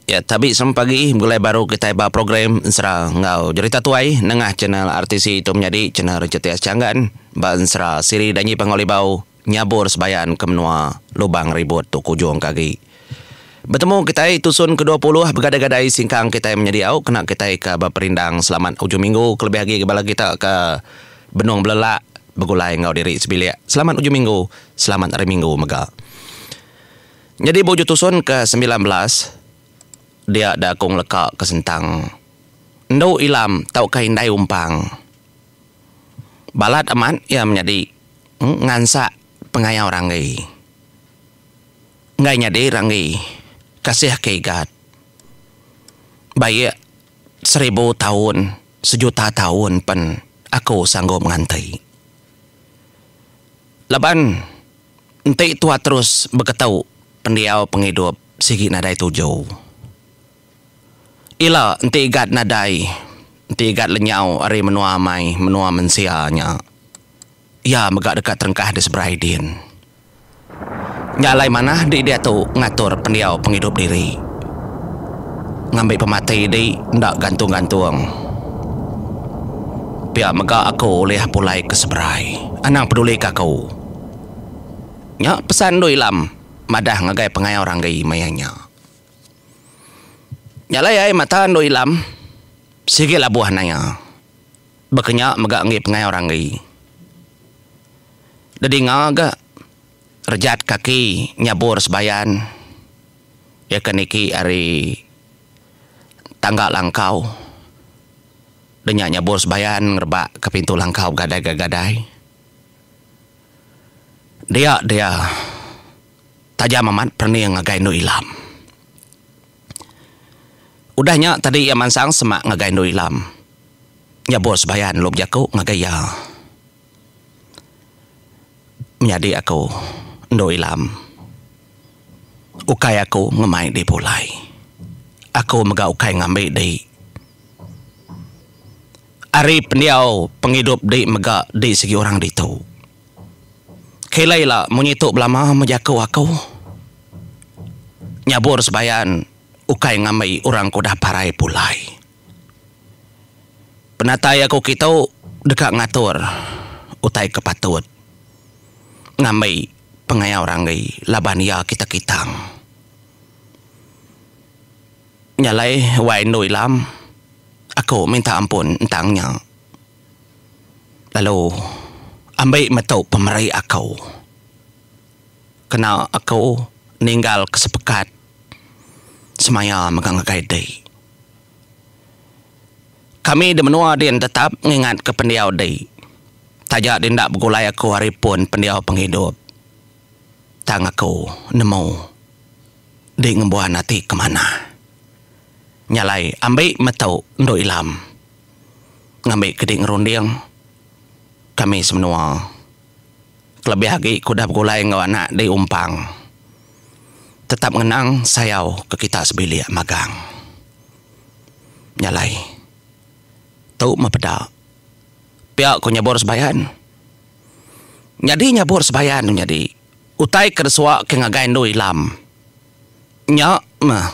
Ya tabi selamat pagi begulai baru kitai ba program ensera enggau jerita tuai nengah channel RTC tu menyadi channel Richard TS Changgan ba ensera siri Danji Panggau Libau Nyabur Sebayan ke menua Lubang Ribut tu ke ujung ke agi. Betemu kitai tusun ke 20 begadai-gadai singkang kitai menyadi au kena kitai ke beperindang selamat ujung minggu kelebih agi bala kita ke benung belelak begulai enggau diri sebilik. Selamat ujung minggu, selamat hari minggu mega. Nyadi ba ujung tusun ke 19 dia da aku ngeleka ke sentang endu ilam tauka indai umpang. Balat amat iya menyadi ngansak pengayau Ranggi. Enggai nyadi Ranggi kasih ke Igat. Baik seribu taun sejuta taun pen aku sanggup nganti. Laban Enti tua terus beketu pendiau pengidup sigi nadai tuju. Ila enti Igat nadai, enti Igat lenyau ari menua amai menua mensia nya, iya mega deka terengkah di seberai din. Nya alai manah di diatu ngatur pendiau pengidup diri. Ngambi pemati di enda gantung-gantung. Pia mega aku ulih pulai ke seberai. Anang peduli ke aku. Nya pesan Endu Ilam madah ngagai pengayau Ranggi maya nya. Nya alai ai mata Endu Ilam sigi labuh naya. Baka nya mega enggi pengayau Ranggi. Dedinga ga rejat kaki nyabur sebayan iya ke niki ari tangga langkau. Deh nya nyabur sebayan ngerebak ke pintu langkau begadai-gadai. Dia dia tajam amat perening ngagai Endu Ilam. Udah nya tadi iya mansang semak ngagai Endu Ilam. Nyabur sebayan lalu bejaku ngagai iya. Menyadi aku Endu Ilam. Ukai aku ngemai di pulai. Aku mega ukai ngambi di. Ari pendiau pengidup di mega di sigi orang ditu. Kila ila munyi tu belama meh jaku aku. Nyabur sebayan ukai ngambi orang ke udah parai pulai. Penatai aku kitu deka ngatur utai ke patut ngambi pengayau ranggi laban iya kita kitang. Nya alai wai endu ilam aku minta ampun entang nya lalu ambi metu pemeri aku kena aku ninggal ke sepekat semaya mega ngagai dei. Kami di menua din tetap ngingat ke pendiau dei taja di enda begulai aku ari pun pendiau pengidup tang aku nemu. Di ngembuan ati ke manah. Nya alai ambi metu endu ilam. Ngambi ke di ngerunding kami semenua. Kelebih agi ke udah begulai enggau anak di umpang. Tetap ngenang sayau ke kita sebilik magang. Nya alai tu meh peda pia ku nyabur sebayan. Nyadi nyabur sebayan nyadi. Utai ke desua ke ngagai endu ilam nya meh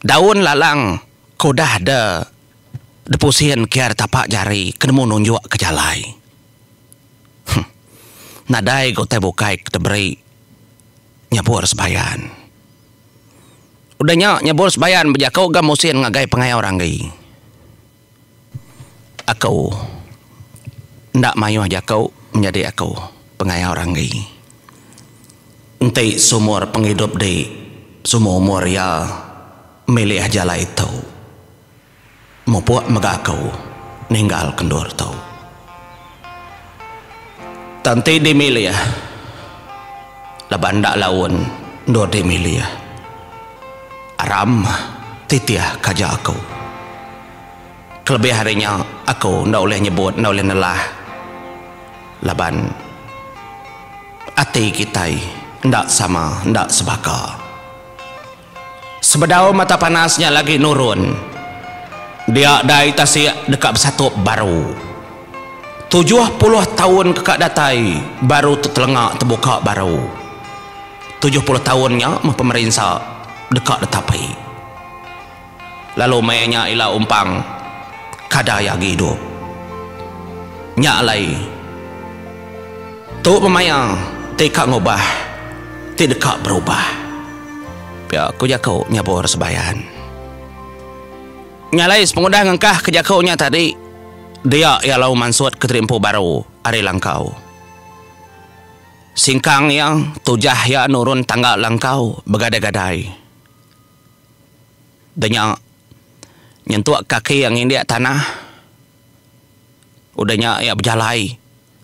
daun lalang ke udah de depusin ke ari tapak jari ke nemu nunjuk ke jalai. Huh. Nadai ga utai bukai ke diberi nyabur sebayan. Udah nya nyabur sebayan bejaku ga musin ngagai pengayau ranggi. Aku enda mayuh jaku menyadi aku pengayau ranggi. Enti sumur pengidup di sumur umur iya milih jalai tu. Mupuk mega aku ninggal ke endur tu. Tang enti dimilih laban enda laun endur dimilih. Aram titih kaja aku. Kelebih ari nya aku enda ulih nyebut enda ulih nelah laban ati kitai enda sama enda sebaka. Sebedau mata panas nya lagi nurun dia dai tasik deka besatup baru. 70 taun ke ka datai baru tetelenga tebuka baru. 70 taun nya meh pemerinsa deka ditapi. Lalu maya nya ila umpang kada iya agi idup. Nya alai tu pemaya ti ka ngubah ti deka berubah. Pia ku jaku nyabur sebayan. Nya alai sepengudah ngengkah ke jaku nya tadi dia iya lalu mansut ke terimpu baru ari langkau. Singkang iya tujah iya nurun tangga langkau begadai-gadai. Udah nya, nyentuk kaki iya ngindik tanah. Udah nya iya bejalai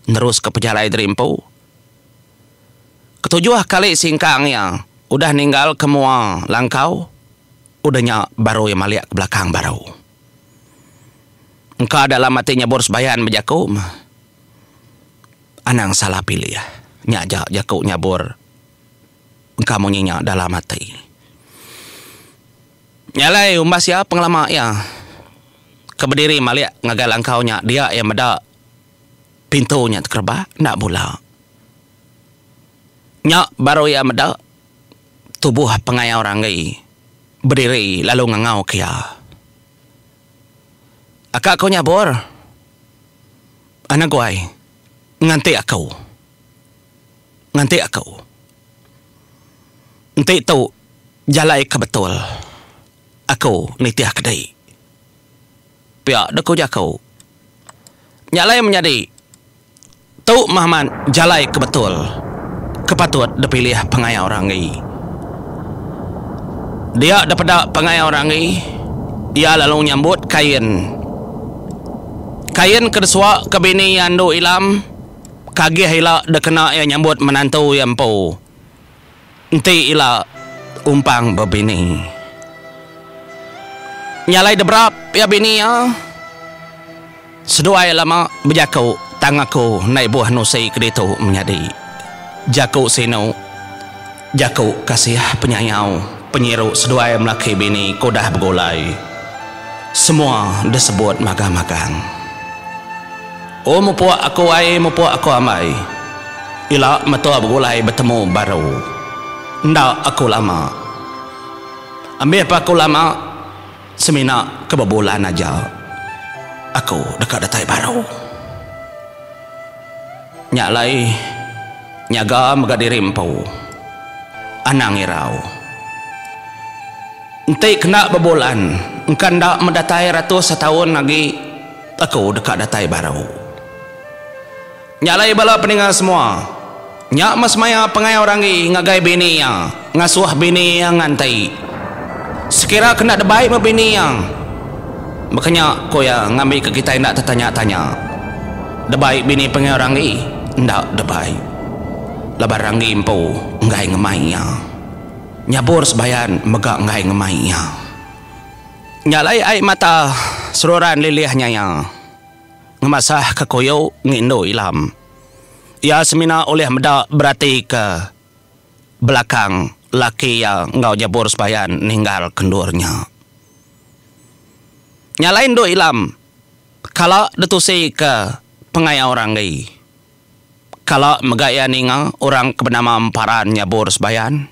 neruska pejalai diri empu. Ketujuh kali singkang iya udah ninggalka mua langkau, udah nya baru iya malik ke belakang baru. Engka dalam ati nyebur sebayan bejaku meh, Anang salah pilih. Nya aja jaku nyabur. Engka munyi nya dalam ati. Nya alai umbas iya pengelama iya ke bediri malik ngagai langkau nya dia iya meda pintu nya tekerebak enda bula. Nya baru iya meda tubuh pengayau Ranggi bediri lalu ngangau ke iya. Aka ku nyabur anak guai nganti aku. Nganti aku. Enti tu jalai ke betul, aku nitih ke dei. Pia deh ku jaku. Nya alai menyadi, tu mah amat jalai ke betul ke patut dipilih pengayau Ranggi. Dia depeda pengayau Ranggi, iya lalu nyambut kain. Kain ke desua ke bini iya Endu Ilam. Kagih ila dikena iya nyambut menantu iya empu enti ila umpang bebini. Nya alai deberap iya bini iya seduai lama bejaku tang aku enda ibuh nusi ke ditu menyadi. Jaku sinu, jaku kasih penyayau penyiru seduai melaki bini ke udah begulai semua disebut magang-magang. Oh mupuk aku ai mupuk aku ambai. Ila metua begulai betemu baru. Enda aku lama. Ambih pa aku lama semina ke bebulan aja aku deka datai baru. Nya alai nyaga mega diri empu. Anang irau. Enti kena bebulan engka enda medatai ratus setaun agi. Aku deka datai baru. Nya alai bala peninga semua, nya meh semaya pengayau Ranggi ngagai bini iya, ngasuh bini iya nganti. Sekira kena debai meh bini iya. Baka nya ku iya ngambika kitai enda tetanya-tanya. Debai bini pengayau Ranggi? Enda debai. Laban Ranggi empu enggai ngemai iya. Nyabur sebayan mega enggai ngemai iya. Nya alai ai mata seruran lilih nyaya ngemasah ke kuyu ngindu ilam. Iya semina ulih meda berati ke belakang laki iya enggau nyebur sebayan ninggal ke endur nya. Nya alai endu ilam kala ditusi ke pengayau Ranggi. Kala mega iya ninga orang ke benama Emparan nyabur sebayan.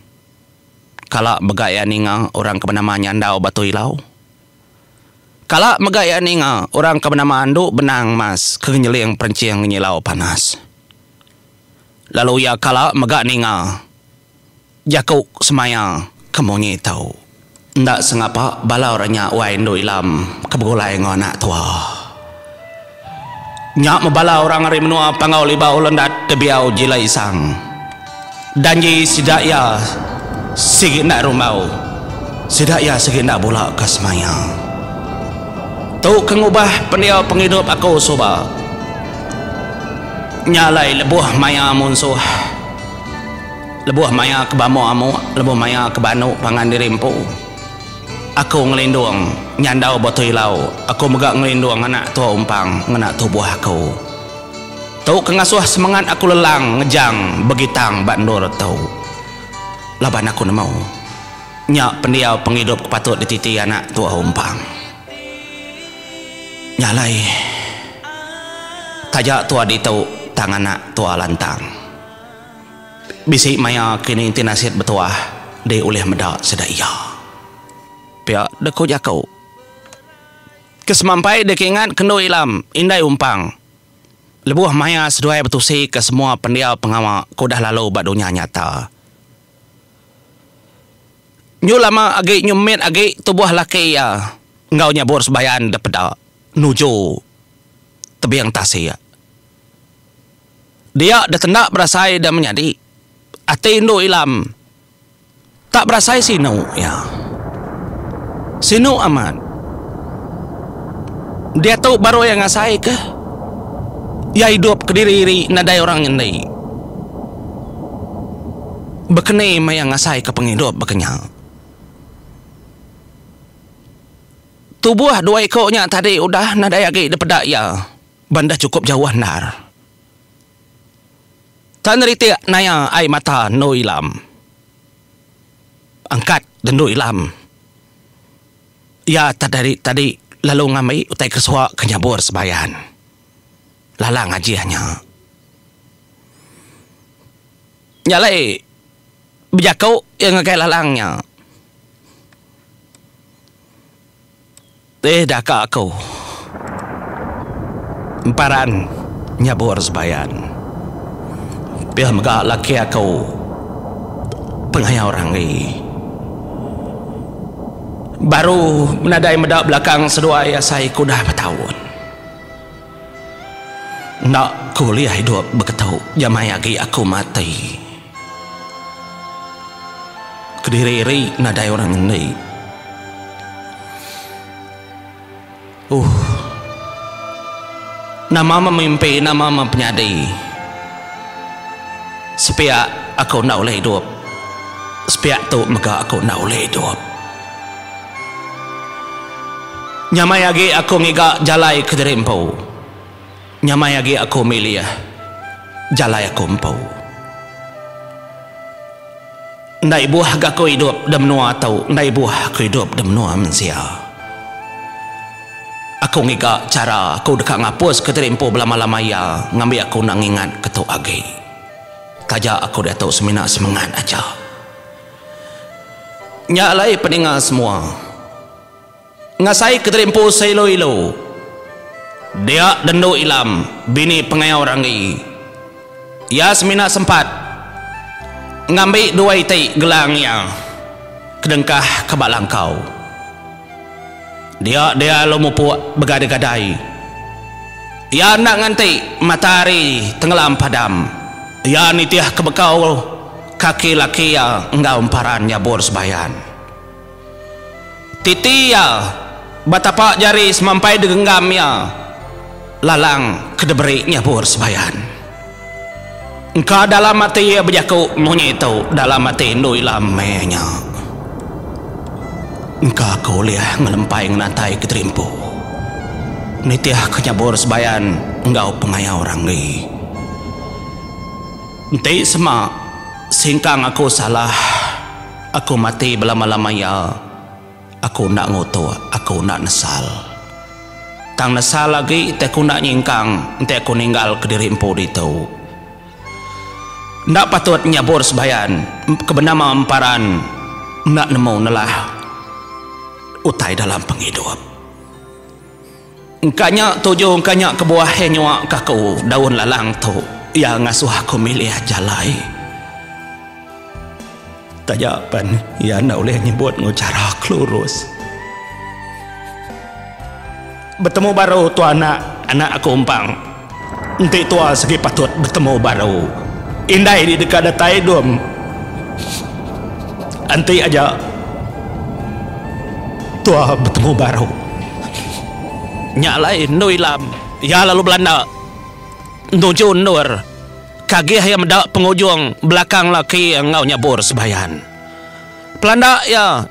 Kala mega iya ninga orang ke benama Nyandau Batu Ilau. Kala mega iya ninga orang ke benama Andu Benang Mas ke ngenyeling perenching ngenyilau panas. Lalu iya kala mega ninga jaku semaya ke munyi tu. Enda sengapa bala orang nya wai Endu Ilam ke begulai enggau anak tua. Nya meh bala orang ari menua Panggau Libau Lendat Tebiau Jilai Isang. Danji sida iya sigi enda rumbau. Sida iya sigi enda bula ka semaya. Tu ke ngubah pendiau pengidup aku suba. Nya alai lebuh maya munsuh, lebuh maya ke bamuk-amuk, lebuh maya ke banu pangan diri empu. Aku ngelindung nyandau batu ilau, aku mega ngelindung anak tua umpang ngena tubuh aku. Tu ke ngasuh semengat aku lelang ngejang begitang ba endur tu. Laban aku nemu, nya pendiau pengidup ke patut dititi anak tua umpang. Nya alai, taja tua ditu tang anak tua lantang. Bisi maya kini enti nasit betuah dei ulih meda sida iya. Pia dek ku jaku. Ke semampai deka ingat ke endu Ilam, indai Umpang. Lebuh maya seduai betusi ke semua pendiau pengawa ke udah lalu ba dunya nyata. Nyu lama agi nyu mit agi tubuh laki iya enggau nyabur sebayan depeda nuju tebing tasik. Dia detenda berasai da menyadi ati endu Ilam. Tak berasai sinu iya. Sinu amat. Diatu baru iya ngasai ke iya idup kediri iri nadai orang nyendi. Bekeni meh iya ngasai ke pengidup baka nya. Tubuh dua iku nya tadi udah nadai agi dipeda iya ban dah chukup jauh endar. Tan neritik naya ai mata endu ilam. Angkat dendu ilam. Iya tadi tadi lalu ngambi utai kesuak ke nyabur sebayan. Lalang ajih nya. Nya alai bejaku iya ngagai lalang nya. Deh daka aku. Emparan nyabur sebayan. Pia mega laki aku pengayau ranggi. Baru nadai meda belakang seduai asai ke udah betaun. Enda ku ulih idup beketu jamai agi aku mati. Kediri iri nadai orang ngendi. Uhh. Nama meh mimpi nama meh penyadi. Sepiak aku enda ulih idup. Sepiak tu mega aku enda ulih idup. Nyamai agi aku ngiga jalai kediri empu. Nyamai agi aku milih jalai aku empu. Enda ibuh ga aku idup da menua tu, enda ibuh aku idup da menua mensia. Aku ngiga chara aku deka ngapus kediri empu belama-lama iya ngambi aku enda ngingat ke tu agi. Taja aku diatu semina semengat aja. Nya alai peninga semua. Ngasai kediri empu seilu-ilu. Dia dendu Ilam, bini pengayau Ranggi. Iya semina sempat ngambi dua iti gelang iya kedengkah ke ba langkau. Dia dia lalu mupuk begadai-gadai. Iya enda nganti matahari tenggelam padam. Iya nitihka bekau kaki laki iya enggau emparan nyabur sebayan. Titi iya ba tapa jari semampai digenggam iya lalang ke diberi nyabur sebayan. Engka dalam ati iya bejaku munyi tu dalam ati endu ila meh nya. Engka aku ulih ngelempai ngenatai kediri empu nitihka nyabur sebayan enggau pengayau ranggi. Enti sema singkang aku salah, aku mati belama-lama iya, aku enda ngutuk, aku enda nesal. Tang nesal agi enti aku enda nyingkang enti aku ninggal kediri empu ditu. Enda patut nyabur sebayan ke benama emparan enda nemu nelah utai dalam pengidup. Engka nya tuju engka nya kebuah iya nyua ka aku daun lalang tu iya ngasuh aku milih jalai. Taja pen iya enda ulih nyebut enggau chara ke lurus. Betemu baru tua anak anak aku empang. Enti tua sigi patut betemu baru. Indai di deka datai dum. Enti aja tua betemu baru. Nya alai endu Ilam iya lalu belanda nuju endur kagih iya meda pengujung belakang laki iya enggau nyabur sebayan. Pelanda iya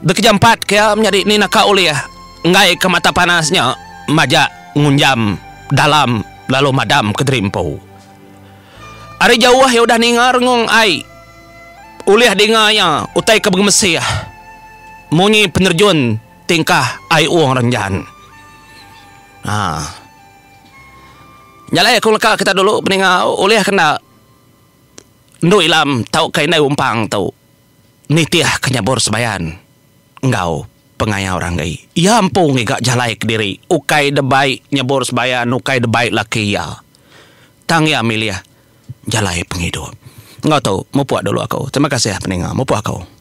dikejampat ke iya menyadi ni naka ulih enggai ke mata panas nya majak ngunjam dalam lalu madam kediri empu. Ari jauh iya udah ninga rengung ai. Ulih dinga iya utai ke begemesih munyi penerjun tingkah ai Wong Renjan. Haa. Nya alai aku leka kita dulu peninga ulih kena endu ilam tauka indai umpang tu nitih ke nyabur sebayan enggau. Pengayau Ranggi. Iya empu ngiga jalai kediri ukai debai nyebur sebayan ukai debai laki iya. Tang iya milih jalai pengidup. Enggau tu, mupuk dulu aku. Terima kasih peninga. Mupuk aku.